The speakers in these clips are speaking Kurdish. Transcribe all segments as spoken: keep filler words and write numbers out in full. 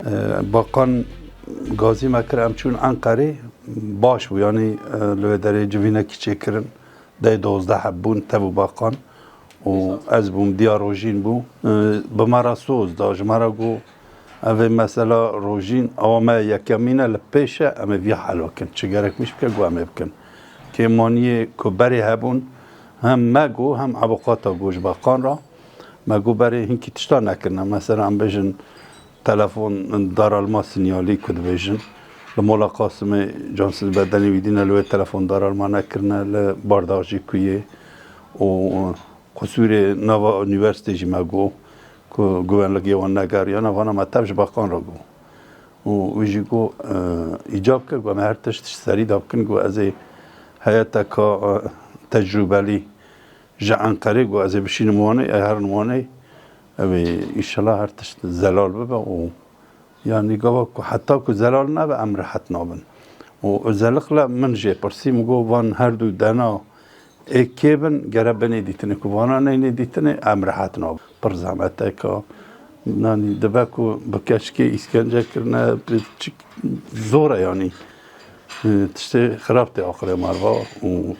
E, Bakan gazî me kir, em çûn Enqerê, baş bû, yanî, e, li wê derê civînekî çêkirin, dey dozdeh heb bûn, tev û Bakan û ez bûm, diya Rojîn bû. E, bi me re soz da, ji me re got, ev ê mesela Rojîn, ewa me yekemîn e, li pêş e, em ê viya hel bikin. Çi gerekmiş bike, got em ê bikin. Kêmaniyê ku berê hebûn, hem me got, hem ewqata got ji Bakan re. Me got berê hinkî tişta nekirine. Mesela em bêjin telefon daralma sinyalî ku dibêjin. Li Mola Qasimê cansiz bedenî wî dîne li wê telefon daralma nekirine, li Bardaxjî kuyê û qusûrê nava unîversîtê jî me got ku guvenligê wan negeriyana, vana me tev ji Bakan re got. Û wî jî got, e, îcab kir, got, em her tişt ji serî de bikin, got, ez ê heyeteka, e, tecrûbelî ji Enqerê, got, ez ê bişînim Wanê, ê herin Wanê, ew ê înşallah her tişt zelal bibe û yanî gava ku heta ku zelal nebe em rehet nabin. Û özellikle min jê pirsî, min got, van her du dena ê kê bin, gere binê dîtinê, ku vana neyne dîtinê, em rehet nabin. Pir zehmet e ka, yanî dibe ku bi keçikê îskence kirine, bi çik zor e yanî. E, tiştê xirab tê aqilê merva û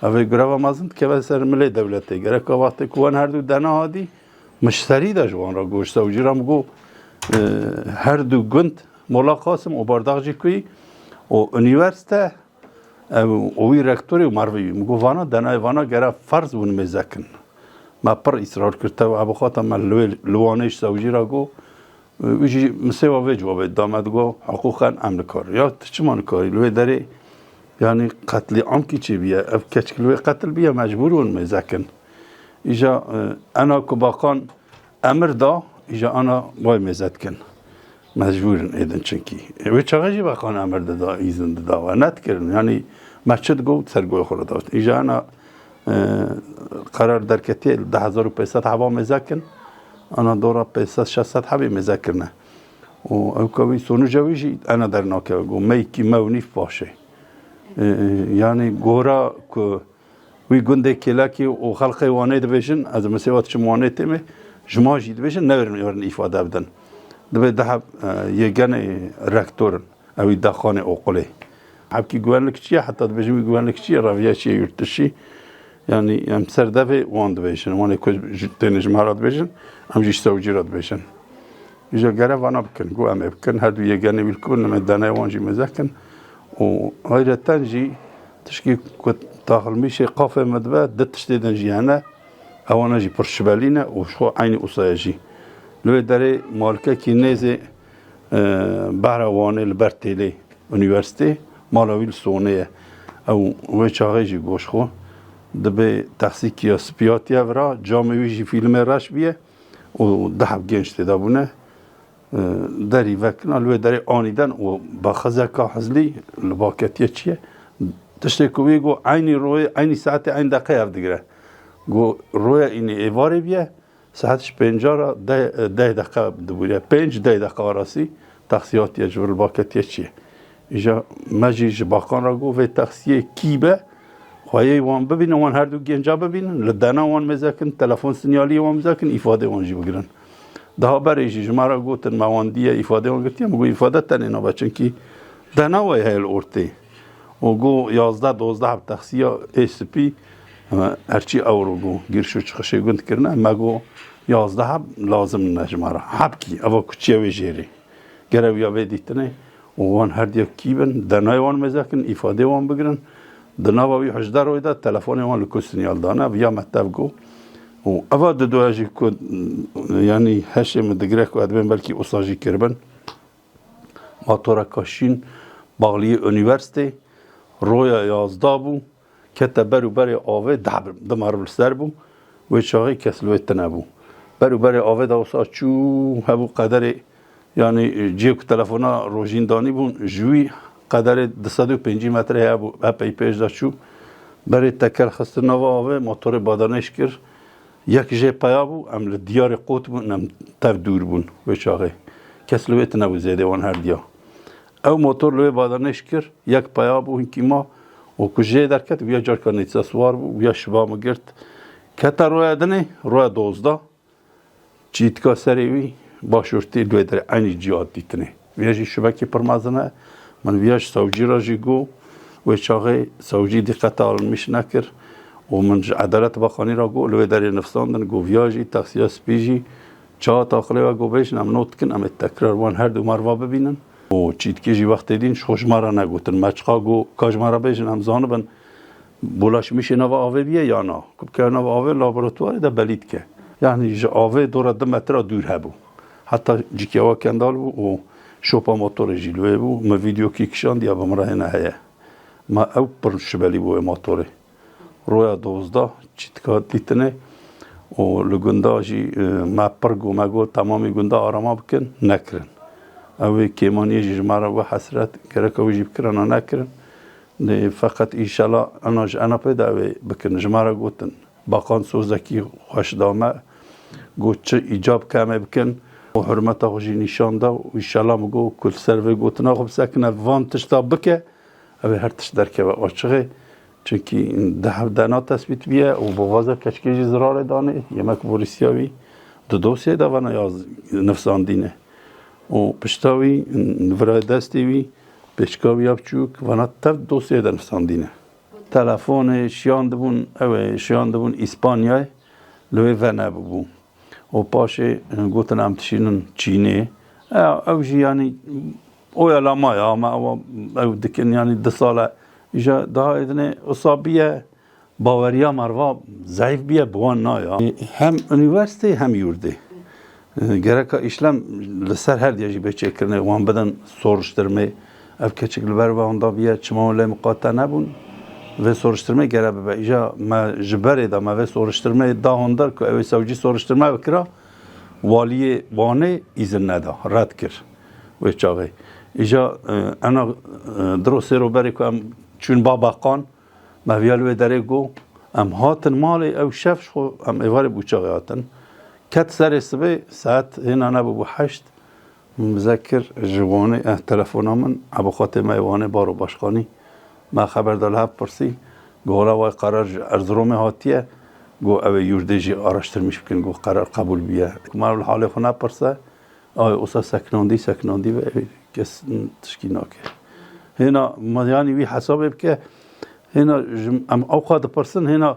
ev ê greva mezin dikeve ser milê dewletê. Gereka wextê ku wan her du dena hadî, min ji serî de ji wan re got, ji sewcî re min got, e, her du gund, Mola Qasim û Bardaxcî kuyî û unîversîte, ew, û wî rektorê û mervê wî. Min got, vana denayê vana gere ferz bûn mêze kin. Me pir îsrar kir, tev ewqata me li wê, li Wanê ji sewcî re got, wî jî misêwa vê civabê da me, digot, hiqûqen em nikarin. Ya tu çima nikarî? Li wê derê, yanî qetlîamkî çêbiye. Ev keçik li wê qetil biye, mecbûr bûn mêze kin. Îja, e, ena ku Bakan emir da, îja ana way mêze dikin. Mecbûr in êdin çinkî. E, wê çaxê jî Bakan emir dida, îzin dida we. Nedikirin. Yanî me çi digot ser goyê xwe re da. Îja ana, e, qerar derketiye, du hezar û pênc sed heba mêze kin. Ana dora pênc sed şeş sed hebê mêze kirine. Û ew ka wî sonuca wî jî ena dernakeve. Got, meyekî me û nîv paşê. E, e, yanî gora ku wî gundê kêlekî û xelqê Wanê dibêjin, ez misêwa diçim Wanê têmê, ji ma jî dibêjin, newêrin werin îfade bidin. Dibê deheb, e, yê genê rektor in, ewî dexanê oqulê. Hebkî güvenlikçi ye, heta dibêjin wî güvenlikçi ye, reviye çi ye yurtdişî. Yanî em ser devê wan dibêjin, wanê ku ji, têne ji me re dibêjin, em jî ji sewcî re dibêjin. Îja gere vana bikin, got em ê bikin, her du yê genê wî li ku bin, em ê deneyê wan jî mêze kin. Û ayreten jî tişkî ku taxilmîşê qafê me dibe, di tiştê din jî hene, ewana jî pir şibelî ne û ji xwe eynî usaya jî. Li wê derê malikekî nêzê, e, behra Wanê li ber têlê unîversîtê, mala wî li Sonê ye. Ew wê çaxê jî got ji xwe, dibê texsîkiya spî hatiye vira, camê wî jî fîlmê reş bûye û du heb genç tê de bûne. E, derî vekirina li wê derê anîden û bi xizeka hizlî li ba ketiye çi ye. Tiştê ku wî got, eynî royê, eynî saetê, eynî deqeyê ev digire. Got, roya înê êvarê bûye, saet ji pênca re deh, deh deqe dibûre. Pênc deh deqe arasî taksî hatiye ji vir li ba ketiye çi ye. Îja me jî ji Bakan re got, vê taksiyê kî be, xweyê wan bibînin, wan her du genca bibînin, li dena wan mêze kin, telefon sinyaliyê wan mêze kin, îfadê wan jî bigirin. Daha berê jî ji me re gotin, me wan diye, îfadê wan girtiye, min got, îfade tenê nabe, çinkî dena we heye li ortê. Û got, yazdeh dozdeh bi taksiya ê spî, e, herçî ewro got, giriş û çixişê gund kirine, me got, yazdeh heb lazim ne ji me re. Hebkî, eva kuçiye wê jêrê. Gere wîya vê dîtinê û wan her diya kî bin, denayê wan mêze kin, îfadê wan bigirin. Di nava wî hejdeh royê de telefonê wan li ku sinyal dane, viya me tev got. Û eva didoya jî ku, yanî heşê min digire ku ez dibêm belkî usa jî kiribin. Motoreka şîn baxliyê unîversîtê, roya yazdeh bû, kete ber û berê avê, deh, du merv li ser bû, wê çaxê kes li wê tune bû. Ber û berê avê de wisa çû hebû qederê, yanî, e, cihê ku telefona Rojîn danîbûn, ji wî qederê du sed û pêncî metre hebû, hepey pêş de çû. Berê teker xistin nava avê, motorê badanêj kir. Yek jê peya bû, em li diyarê qot bûn, em tev dûr bûn wê çaxê. Kes li wê tune bû zêdê wan her diya. Ew motor li wê badanêj kir, yek peya bû, hinkî ma û ku jê derket, wiya carka nêtse siwar bû, wiya şiba min girt. Kete roya dinê, roya dozdeh. Çîtka serê wî başûrtî li wê derê eynî cihat dîtinê. Viya jî şibekî pir mezin e. Min viya ji sewcî re jî got, wê çaxê sewcî dîqeta almîş nekir û min ji Edalet Bakanî re got, li wê derê nifsandin, got viya jî, taksiya spî jî, çawa taqilê we got bêjin, em not dikin, em ê tekrar wan her du merva bibînin. Û çîtkê jî wextê dîn ji xwe ji me re negotin. Me çiqa got, ka ji me re bêjin, em zanibin, Bulaşmîşê nava avê biye ya na? Ku bikeve nava avê, laboratuvarê de belî dike. Yanî ji avê dora du metra dûr hebû. Heta cîkê wa kendal bû û şopa motorê jî li wê bû. Me vîdeokî kişandiye, bi min re hêne heye. Ma ew pir şibelî bû wê motorê. Roya dozdeh çîtka dîtinê û li gunda jî, e, me pir got, me got, temamî gunda arama bikin, nekirin. Ew ê kêmaniyê jî ji me re bû hesret, gereka wî jî bikirana, nekirin. Lê feqet îşela ena ji ena pê de ew ê bikin. Ji me re gotin, Bakan Sozekî xweş da me, got, çi îcab ke em ê bikin. Û hurmeta xwe jî nîşan da û îşela min got, ku li ser vê gotina xwe bisekine, van tişta bike, ew ê her tişt derkeve açixê. Çunkî di hev de na tesbît biye û bovaza keçikê jî zirarê danê, yemek borîsiya wî di dosyê de vana ya nifsandîne. Û pişta wî, virayê destê wî, pêçka wî ya biçûk, vana tev dosyê de nifsandîne. Telefonê şiyan dibûn, ew ê şiyan dibûn Îspanyayê, li wê venebûbû. Û paşê gotin, em dişînin Çînê. E, ew jî, yanî, oya lama ya, me ew, ew dikin, yanî, du sal e. Îja daha êdinê wisa biye, baweriya merva zayîf biye, bi wan naya. Hem unîversîtê hem yurdê. Gereka îşlem li ser her diya jî bê çêkirinê, wan bidin soruştirmê. Ev keçik li ber wanda biye, çima wan lê miqate nebûn? Vê soruştirmê gere bibe. Îja me ji berê de me vê soruştirmê da honder ku ew ê sewcî soruştirme bikira, waliyê Wanê îzin neda, red kir wê çaxê. Îja, e, ena, e, diro sêro berê ku em çûn Babakan, me viya li wê derê got, em hatin malê, ew şev ji xwe, em êvarê bûçaxê hatin. Ket serê sibê, saet hêna nebûbû heşt, min bize kir ji Wanê, eh, telefona min, Ebûqatê me yê Wanê, Baro Başkanî, me xeber da, li hev pirsî, got, wela way qerar ji Erziromê hatiye, got, ew ê yurdê jî araştirmîş bikin, got, qerar qebûl bûye. Me li halê xwe nepirse, Ay, osa seknandî, seknandî ve, ev kes tişkî nake. Hêna me, yanî, wî hesabê bike, hêna ji, em ewqa dipirsin, hêna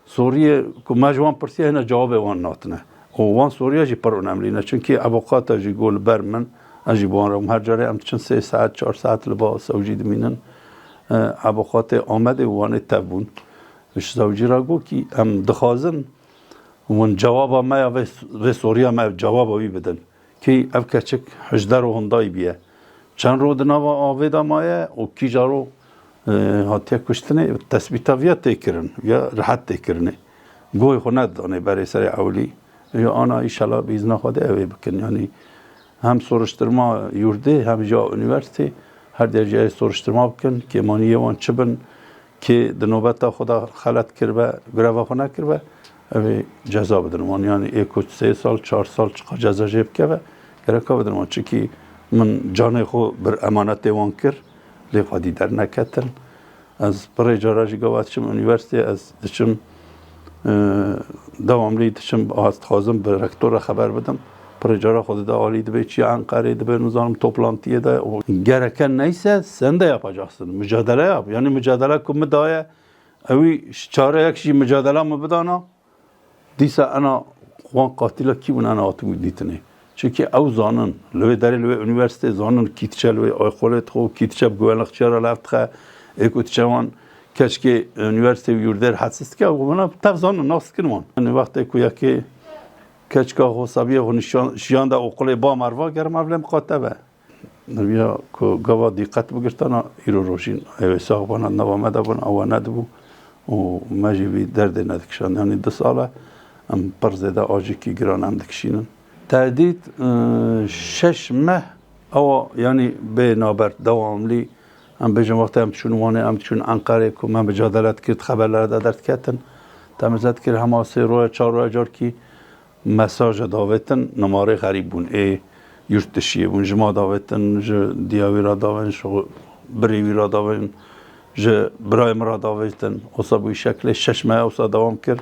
soriyê ku me ji wan pirsiye, hêna cewabê wan natine. Û wan soriya jî pir önemlî ne. Çunkî ebûqata jî got li ber min, ez jî bi wan re bûm. Her carê em diçin sê saet, çar saet li ba sewcî dimînin. E, ebûqatê Amedê û Wanê tev bûn. Ji sewcî re got kî em dixwazin hûn cewaba me ya vê, vê soriya me, cewaba wî bidin. Kî ev keçik hijdeh ro hindayî biye. Çend ro di nava avê de maye û kîja ro, e, hatiye kuştinê, tesbîta viya tê kirin, viya rehet tê kirinê. Guhê xwe nedidanê berê serê ewilî. Ya ana, îşela bi îzna Xwedê ew ê bikin. Yanî hem soruştirma yurdê, hem jî ya unîversîtê, her diya jî ê soruştirma bikin, kêmaniyê wan çi bin, kê di nobeta xwe de xelet kiribe, greva xwe nekiribe, ev ê ceza bidin wan. Yanî ê ku sê sal, çar sal çiqa ceza jê bikeve, gereka bidin wan. Çikî min canê xwe bir emanetê wan kir, lê xwedî derneketin. Ez pirê cara jî gava diçim unîversîtê, ez diçim, e, dewamlî diçim, ez dixwazim bi rektor re xeber bidim. Pirê cara xwe dide alî, dibê çiya Enqerê, dibê nizanim toplantiyê de û gereken neyse, sen de yapacaksın. Mücadele yap. Yanî mücadele ku min daye, ewî çareyek jî mücadela min bidana, dîsa ena wan qatîla kî bûn, ena hatibû dîtinê. Çunkî ew zanin, li wê derê, li wê unîversîtê zanin, kî diçe li wê ayqolê dixwe, kî diçe bi guvenlixçiya re li hev dixe, ê ku diçe wan keçkê unîversîtê û yurdê rehetsiz dike, ew bûna tev zanin, nas dikin wan. Yanî wextê ku yekê keçka xwe, sabiyê xwe nîşan, şiyan de oqilê ba merva, ger merv lê miqate be. Diviya ku gava dîqet bigirtana, îro rojîn ew ê sax bana, nava me de bûn, ewa nedibû û me jî vî derdê nedikişand. Yanî du sal e em pir zêde acîkî giran em dikişînin. Tehdît, e, şeş meh ewa, yanî bê nabert, dewamlî, em bêjin wextê em diçûn Wanê, em diçûn Enqerê ku me micadele dikir, di xeberlere de derdiketin. Te mize dikir hema sê roye, çar roye carkî mesaje davêtin, nimarê xerîb bûn, ê yurt dişiyê bûn, ji ma davêtin, ji diya wî re davên, ji birê wî re davên, ji birayê min re davêtin. Wisa bû şeklê şeş meh wisa dewam kir.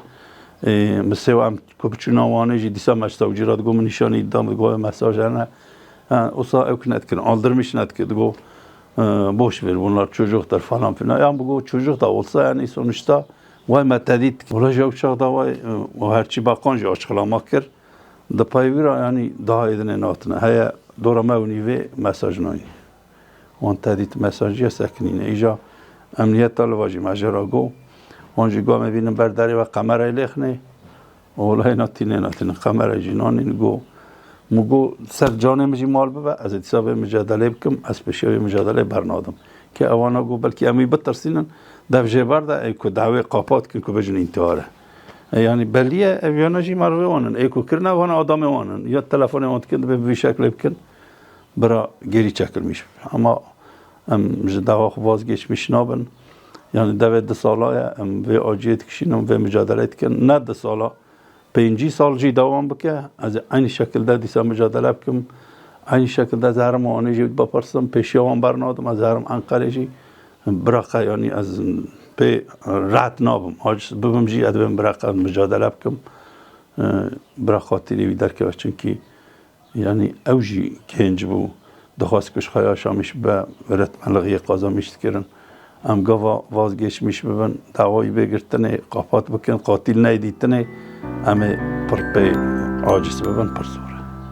Ê, misê em ku biçûna Wanê jî dîsa me ji sewcî re digot, min nîşanî da, min digot mesaj hene. Ha, usa ew ki nedikin, aldırmış nedik, digot, e, boş ver, bunlar çocuktur falan filan. Yan bigot çocuk da olsa yani sonuçta vay me tedît. Wala ji ew çax da vay, e, o herçî bakan jî açıklama kir. Di pey wî re yani daha êdinê natine. Heye dora me û nîvê mesaj nayî. Wan tedît mesajî ye sekinîne. Îja emniyeta li va jî me jê re got. Wan jî got me bînin ber derê ve kamerayê lêxinê. Olayê natînê natîne kamerayê jî nanîn got. Min got ser canê min jî mal bibe, ez ê dîsa vê micadelê bikim, ez pêşiya vê micadelê bernadim. Ke ewana got belkî em wî bitirsînin, dev jê berde, ê ku dawê qapat kin ku bêjin întihar e. E, yani belî ye, ev yana jî merivê wan in. Ê ku kirine, wana adamê wan in. Ya telefonê wan dikin, dibê bi vî şeklê bikin. Bira geri çekilmiş. Ama em ji dava xwe vazgeçmiş nabin. Yani devê du sala ye, em vê aciyê dikişînin, vê mücadele dikin. Ne du sala, pêncî sal jî dewam bike, ez ê eynî şekilde dîsa mücadele bikim. Eynî şekilde ez herim Wanê jî bipirsim, pêşiya wan bernadim, ez herim Enqerê jî. Bira qe, yani ez pê rehet nabim. Aciz bibim jî, ez dibêm bira qe mücadele bikim. Bira xatirê wî derkeve, çunkî yani ew jî genc bû. Dixwest ku ji xwe yaşamîş bibe, öğretmenlixiyê qazanmîş dikirin. Em gava vazgeçmiş bibin, dawayî bê girtinê qapat bikin, qatil neyê dîtinê, em ê pir pê aciz bibin, pir zor.